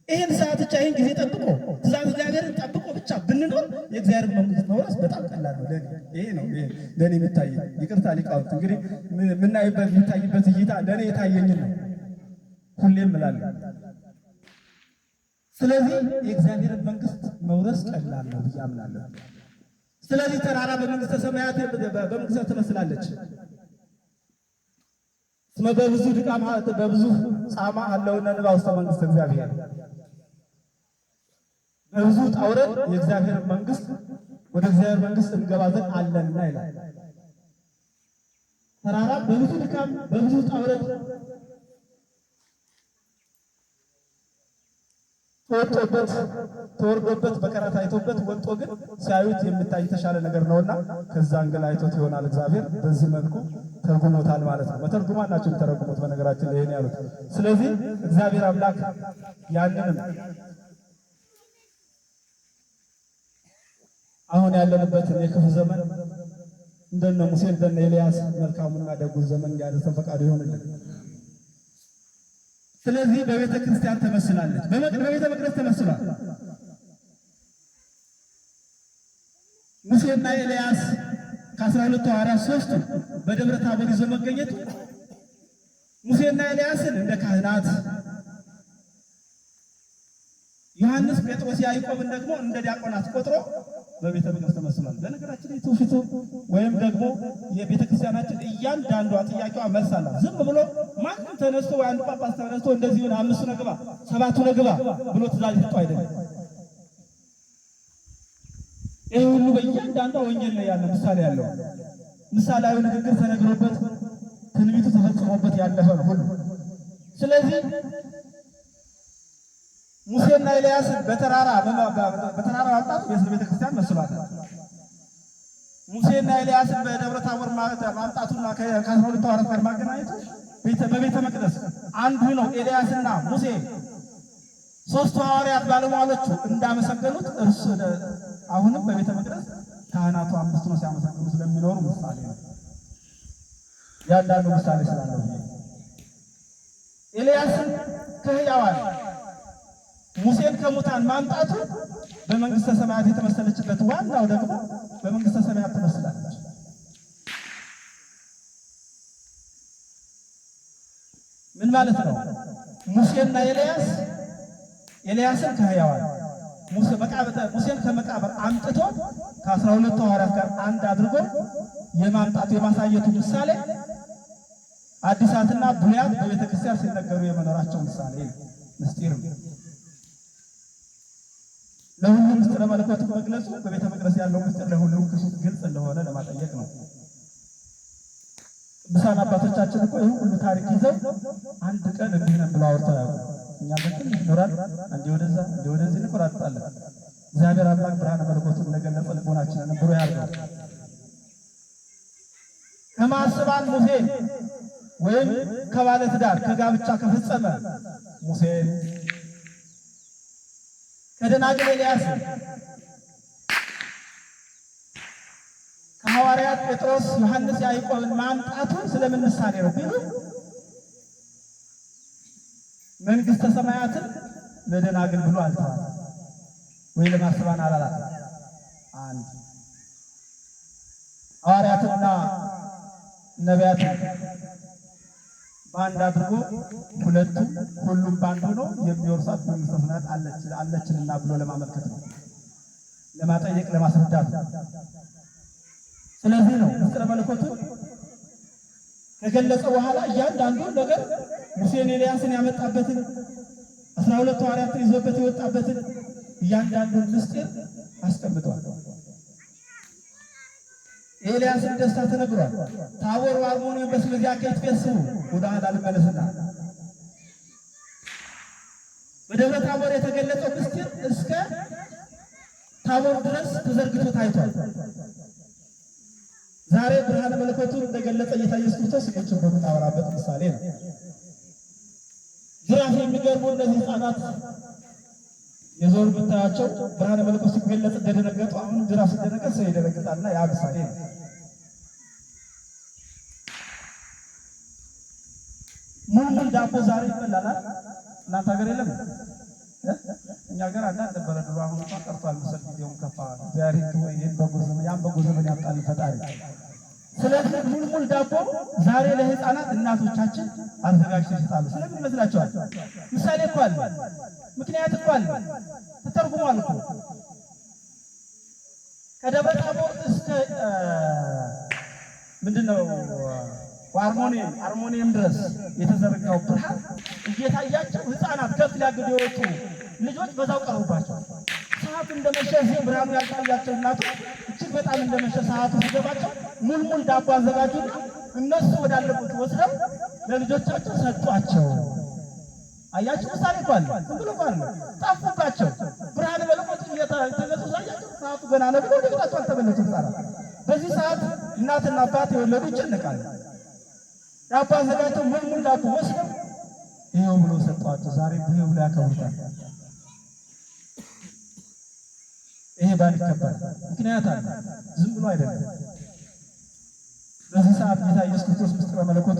ይህን ሰዓት ብቻ፣ ይህን ጊዜ ጠብቆ፣ ትእዛዝ እግዚአብሔርን ጠብቆ ብቻ ብንኖር የእግዚአብሔር መንግስት መውረስ በጣም ቀላል ነው። ለኔ ይሄ ነው፣ ይሄ ለኔ የሚታይ። ይቅርታ ሊቃውንት፣ እንግዲህ የምናይበት የሚታይበት እይታ ለኔ የታየኝን ነው ሁሌም እላለሁ። ስለዚህ የእግዚአብሔርን መንግስት መውረስ ቀላል ነው ብዬ አምናለሁ። ስለዚህ ተራራ በመንግስተ ሰማያት በመንግስተ ትመስላለች። እስመ በብዙ ድካም በብዙ ጻማ አለውነ ንባእ ውስተ መንግስተ እግዚአብሔር። በብዙ ውጣ ውረድ የእግዚአብሔር መንግስት ወደ እግዚአብሔር መንግስት እንገባ ዘንድ አለንና ይላል። ተራራ በብዙ ድካም በብዙ ውጣ ውረድ ተወጥቶበት ተወርዶበት መከራ ታይቶበት ወጥቶ ግን ሲያዩት የሚታይ የተሻለ ነገር ነውና ከዛ angle አይቶት ይሆናል እግዚአብሔር በዚህ መልኩ ተርጉሞታል ማለት ነው። መተርጉማን ናቸው የሚተረጉሙት በነገራችን ላይ ይሄን ያሉት። ስለዚህ እግዚአብሔር አምላክ ያንንም አሁን ያለንበትን የክፉ ዘመን እንደነ ሙሴ እንደነ ኤልያስ መልካሙና ደጉን ዘመን እንዲያደርሰን ፈቃዱ ይሆንልን። ስለዚህ በቤተ ክርስቲያን ተመስላለች፣ በቤተ መቅደስ ተመስሏል። ሙሴና ኤልያስ ከ12ቱ ሐዋርያት ሶስቱ በደብረ ታቦር ይዞ መገኘቱ ሙሴና ኤልያስን እንደ ካህናት፣ ዮሐንስ፣ ጴጥሮስ፣ ያዕቆብን ደግሞ እንደ ዲያቆናት ቆጥሮ በቤተ መቅደስ ተመስሏል። በነገራችን ላይ ትውፊቱ ወይም ደግሞ የቤተ ክርስቲያናችን እያንዳንዷ ጥያቄዋ መልስ አላት። ዝም ብሎ ማንም ተነስቶ ወይ አንድ ጳጳስ ተነስቶ እንደዚህ ይሁን አምስቱ ነግባ ሰባቱ ነግባ ብሎ ትእዛዝ ይሰጠው አይደለም። ይህ ሁሉ በእያንዳንዷ ወንጌል ላይ ያለ ምሳሌ ያለው ምሳሌያዊ ንግግር ተነግሮበት ትንቢቱ ተፈጽሞበት ያለፈ ነው ሁሉ። ስለዚህ ሙሴና ኤልያስን በተራራ ማምጣቱ ቤተ ክርስቲያን መስሏታል። ሙሴና ኤልያስን በደብረ ታቦር ማምጣቱና ከ12ቱ ሐዋርያት ጋር ማገናኘቱ በቤተ መቅደስ አንዱ ነው። ኤልያስና ሙሴ ሶስቱ ሐዋርያት ባለሟሎቹ እንዳመሰገኑት እርሱ አሁንም በቤተ መቅደስ ካህናቱ አምስቱ ነው ሲያመሰግኑ ስለሚኖሩ ምሳሌ ነው። ያንዳንዱ ምሳሌ ስላለው ኤልያስን ከሕያዋን ሙሴን ከሙታን ማምጣቱ በመንግስተ ሰማያት የተመሰለችበት ዋናው ደግሞ በመንግስተ ሰማያት ትመስላለች። ምን ማለት ነው? ሙሴና ኤልያስ ኤልያስን ከሕያዋን ሙሴን ከመቃብር አምጥቶ ከ12ቱ ሐዋርያት ጋር አንድ አድርጎ የማምጣቱ የማሳየቱ ምሳሌ አዲሳትና ብሉያት በቤተ ክርስቲያን ሲነገሩ የመኖራቸው ምሳሌ ምስጢር ነው። ለሁሉም ምስጢረ መለኮቱ መግለጹ በቤተ መቅደስ ያለው ምስጢር ለሁሉም ክሱት ግልጽ እንደሆነ ለማጠየቅ ነው። ቅዱሳን አባቶቻችን እኮ ይህን ሁሉ ታሪክ ይዘው አንድ ቀን እንዲህ ነን ብለው አውርተው ያውቁ። እኛ በትንሽ ኖራል እንዲህ ወደዛ እንዲህ ወደዚህ እንቆራጥጣለን። እግዚአብሔር አምላክ ብርሃነ መለኮቱን እንደገለጸ ልቦናችንን ብሩህ ያድርገው። ከማስባን ሙሴ ወይም ከባለ ትዳር ከጋብቻ ከፈጸመ ሙሴን፣ ከደናግል ኤልያስ፣ ከሐዋርያት ጴጥሮስ፣ ዮሐንስ፣ ያዕቆብን ማምጣቱ ስለምን ምሳሌ ነው ቢሉ መንግስተ ሰማያትን ለደናግል ብሎ አልተዋል ወይ ለማስባን አላላት። አንድ ሐዋርያትና ነቢያትን በአንድ አድርጎ ሁለቱ ሁሉም በአንድ ሆኖ የሚወርሷት መንግስተ ሰማያት አለችንና ብሎ ለማመልከት ነው፣ ለማጠየቅ፣ ለማስረዳት ነው። ስለዚህ ነው ምስጢረ መለኮቱን ከገለጸ በኋላ እያንዳንዱን ነገር ሙሴን ኤልያስን ያመጣበትን 12 ሐዋርያትን ይዞበት የወጣበትን እያንዳንዱን ምስጢር አስቀምጧል። የኤልያስን ደስታ ተነግሯል። ታቦር ወአርሞንኤም በስመ ዚአከ ይትፌስሑ፣ ወደ ኋላ ልመለስና በደብረ ታቦር የተገለጸው ምስጢር እስከ ታቦር ድረስ ተዘርግቶ ታይቷል። ዛሬ ብርሃነ መለኮቱን እንደገለጸ ጌታ ኢየሱስ ክርስቶስ ችቦ በምናበራበት ምሳሌ ነው። ጅራፍ የሚገርሙ እነዚህ ሕፃናት የዞር ብታያቸው ብርሃነ መለኮት ሲገለጽ እንደደነገጡ አሁንም ጅራፍ ሲደነገጥ ሰው ይደነግጣልና ያ ምሳሌ ነው። ሙልሙል ዳቦ ዛሬ ይበላል። እናንተ ሀገር የለም? እኛ ሀገር አንዳንድ ነበረ ድሮ፣ አሁን እንኳን ቀርቷል መሰል፣ ጊዜውን ከፋ። እግዚአብሔር ይህን በጎ ዘመን ያን በጎ ዘመን ያምጣልን ፈጣሪ። ስለዚህ ሙልሙል ዳቦ ዛሬ ለህፃናት እናቶቻችን አዘጋጅተው ይሰጣሉ። ስለምን ይመስላችኋል? ምሳሌ እኮ አለ፣ ምክንያት እኮ አለ፣ ተተርጉሟል እኮ። ከደብረ ታቦር እስከ ምንድነው አርሞኒየም ድረስ የተዘረጋው ብርሃን እየታያቸው ህፃናት ከፍ ሊያግዱ የወጡ ልጆች በዛው ቀሩባቸው። ሰዓቱ እንደመሸ እዚህ ብርሃኑ ያልታያቸው እናቶች እጅግ በጣም እንደመሸ ሰዓቱ ሲገባቸው ሙልሙል ዳቦ አዘጋጁና እነሱ ወዳለበት ወስደው ለልጆቻቸው ሰጧቸው። አያችሁ፣ ምሳሌ እኮ አለ። ዝም ብሎ እኮ አይደለም። ጠፉባቸው። ብርሃነ መለኮቱ እየተገለጹ ሳያቸው ሰዓቱ ገና ነው ብለው ወደ ቤታቸው አልተመለሱም ህፃናት። በዚህ ሰዓት እናትና አባት የወለዱ ይጨነቃሉ። ዳቦ አዘጋጅተው ሙልሙል ዳቦ ወስደው ይኸው ብሎ ሰጧቸው። ዛሬ ይኸው ብሎ ያከብሩታል። ይሄ በዓል ይከበራል። ምክንያት አለ። ዝም ብሎ አይደለም። በዚህ ሰዓት ጌታ ኢየሱስ ክርስቶስ ምስጢረ መለኮቱ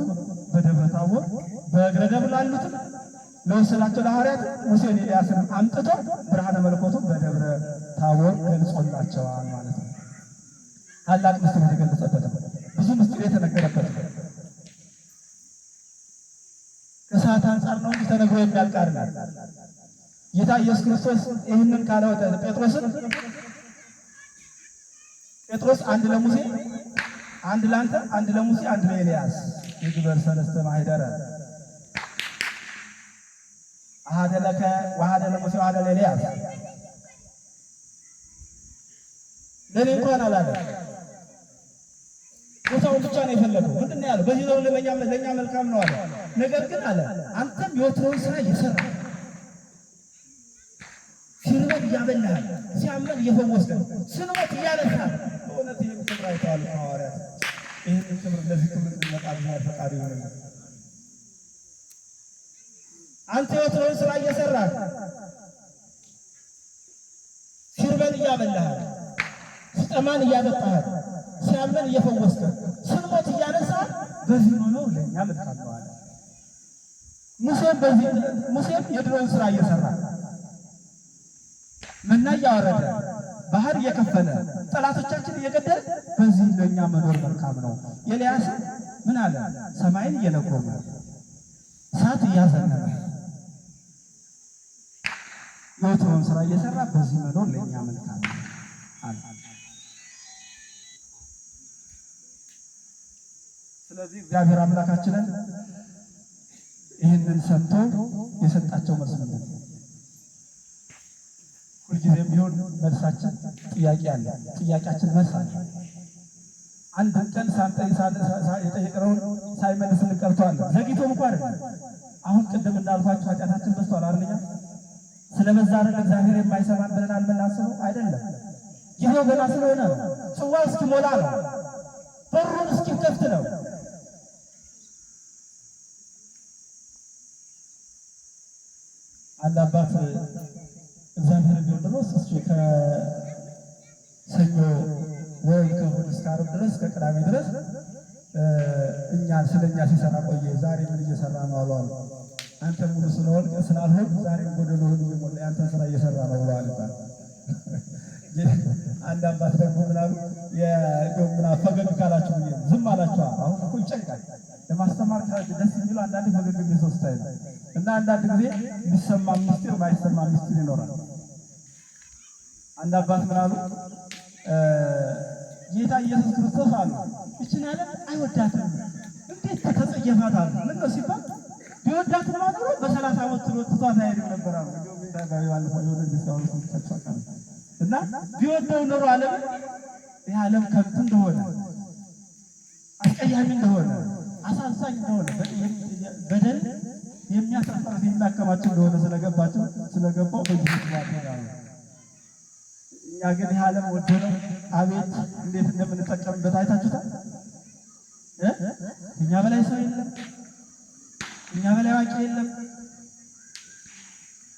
በደብረ ታቦር በእግረ ደብር ላሉትም ለወሰዳቸው ለሐዋርያት ሙሴን ኤልያስን አምጥቶ ብርሃነ መለኮቱ በደብረ ታቦር ገልጾላቸዋል ማለት ነው። ታላቅ ምስጢር የተገለጸበት ነው። ብዙ ምስጢር የተነገረበት ነው። ከሰዓት አንጻር ነው እንጂ ተነግሮ የሚያልቅ አይደለም። ጌታ ኢየሱስ ክርስቶስ ይህንን ካለው ጴጥሮስን ጴጥሮስ አንድ ለሙሴ አንድ ላንተ አንድ ለሙሴ አንድ ለኤልያስ ይግበር ሰለስተ ማኅደረ አሐደ ለከ ወአሐደ ለሙሴ ወአሐደ ለኤልያስ። ለኔ እንኳን አላለም። ቦታውን ብቻ ነው የፈለገው። ምንድን ነው ያለው? በዚህ ዘመን ለኛ መልካም ነው አለ። ነገር ግን አለ አንተም የወትሮውን ስራ እየሰራ ሲርበን እያበላህ ሲያመን እየፈወስከን ስንሞት እያነሳህ። በእውነት ይህን ክብር አይተዋል ሐዋርያት። ይህን ክብር ለዚህ ክብር እንድንመጣ እግዚአብሔር ፈቃዱ ይሁንልን። አንተ የወትሮውን ስራ እየሰራህ ሲርበን እያበላህ ሲጠማን እያጠጣህ ሲያመን እየፈወስከን ስንሞት እያነሳህ በዚህ መኖር ለእኛ መልካም ነው አለ። ሙሴም የድሮውን ስራ እየሰራ መና እያወረደ ባህር እየከፈለ ጠላቶቻችን እየገደለ በዚህ ለኛ መኖር መልካም ነው። ኤልያስ ምን አለ? ሰማይን እየለጎመ እሳት እያዘነበ የወትሮውን ስራ እየሰራ በዚህ መኖር ለኛ መልካም ነው አለ። ስለዚህ እግዚአብሔር አምላካችንን ይህንን ሰምቶ የሰጣቸው መልስ ምንድን ነው? ሁልጊዜም ቢሆን መልሳችን ጥያቄ አለ። ጥያቄያችን መልስ አለ። አንድ ቀን የጠየቅነውን ሳይመልስልን ቀርቷል። ዘግይቶም እንኳን አይደለም። አሁን ቅድም እንዳልኳችሁ ኃጢአታችን በዝቷል አይደል? ስለበዛ አይደል እግዚአብሔር የማይሰማን ብለን የምናስበው አይደለም። ጊዜው ገና ስለሆነ ነው። ጽዋው እስኪሞላ ነው። በሩን እስኪከፍት ነው። አንድ አባት እግዚአብሔር ቢሆን ድረስ እስኪ ከሰኞ ወይ ከእሑድ እስከ ዓርብ ድረስ ከቅዳሜ ድረስ እኛን ስለኛ ሲሰራ ቆየ። ዛሬ ምን እየሰራ ነው አሉ አሉ። አንተ ሙሉ ስለሆንክ ስላልሆንክ ዛሬም ጎደሎህን እየሞላ ያንተን ስራ እየሰራ ነው ብለዋል ይባላል። አንድ አባት ደግሞ ምናምን ምና ፈገግ ካላችሁ ብዬ ዝም አላችሁ። አሁን እኮ ይጨንቃል ለማስተማር ደስ የሚለው አንዳንድ ፈገግ የሚል ሰው ስታይ ነው። እና አንዳንድ ጊዜ የሚሰማ ምስጢር ማይሰማ ምስጢር ይኖራል። አንድ አባት ምን አሉ? ጌታ ኢየሱስ ክርስቶስ አሉ እችን ዓለም አይወዳትም፣ እንዴት ተጸየፋት አሉ። ምን ነው ሲባል ቢወዳትማ ኖሮ በ30 ዓመት ትቷት አይሄድም ነበር አሉ። እና ቢወደው ኖሮ ዓለምን ይህ ዓለም ከንቱ እንደሆነ አስቀያሚ እንደሆነ አሳዛኝ እንደሆነ በደል የሚያሳፍር የሚያከማቸው እንደሆነ ስለገባቸው ስለገባው በዚህ ምክንያት ነው። እኛ ግን ይህ ዓለም ወዶ ነው። አቤት እንዴት እንደምንጠቀምበት አይታችሁታል። እኛ በላይ ሰው የለም፣ እኛ በላይ አዋቂ የለም፣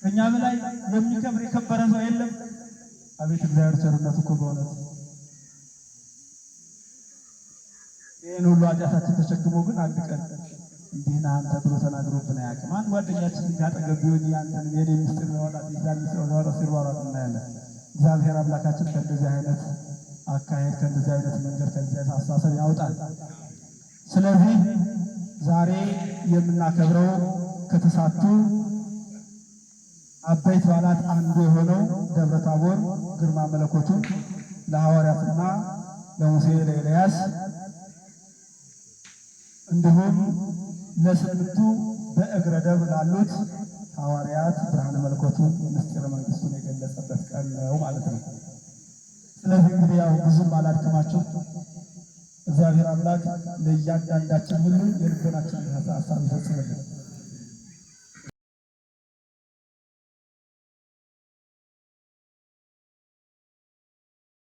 ከእኛ በላይ የሚከብር የከበረ ሰው የለም። አቤት እግዚአብሔር ቸርነቱ እኮ በእውነት ይህን ሁሉ ኃጢአታችን ተሸክሞ ግን አንድ ቀን እንዲህ ነህ አንተ ብሎ ተናግሮብን አያውቅም። አንድ ጓደኛችን አጠገብ ቢሆን ያንተን የኔ ምስጢር ለማውጣት የዛን ምስጢር ለማውጣት ሲሯሯጥ እናያለን። እግዚአብሔር አምላካችን ከእንደዚህ አይነት አካሄድ፣ ከእንደዚህ አይነት መንገድ፣ ከእንደዚህ አይነት አስተሳሰብ ያውጣል። ስለዚህ ዛሬ የምናከብረው ከተሳቱ አበይት በዓላት አንዱ የሆነው ደብረ ታቦር ግርማ መለኮቱን ለሐዋርያትና ለሙሴ ለኤልያስ እንዲሁም ለስምንቱ በእግረ ደብር ላሉት ሐዋርያት ብርሃነ መለኮቱን ምስጢረ መንግስቱን የገለጸበት ቀን ነው ማለት ነው። ስለዚህ እንግዲህ ያው ብዙም አላድክማችሁ። እግዚአብሔር አምላክ ለእያንዳንዳችን ሁሉ የልቦናችንን ሀሳብ ይፈጽምልን።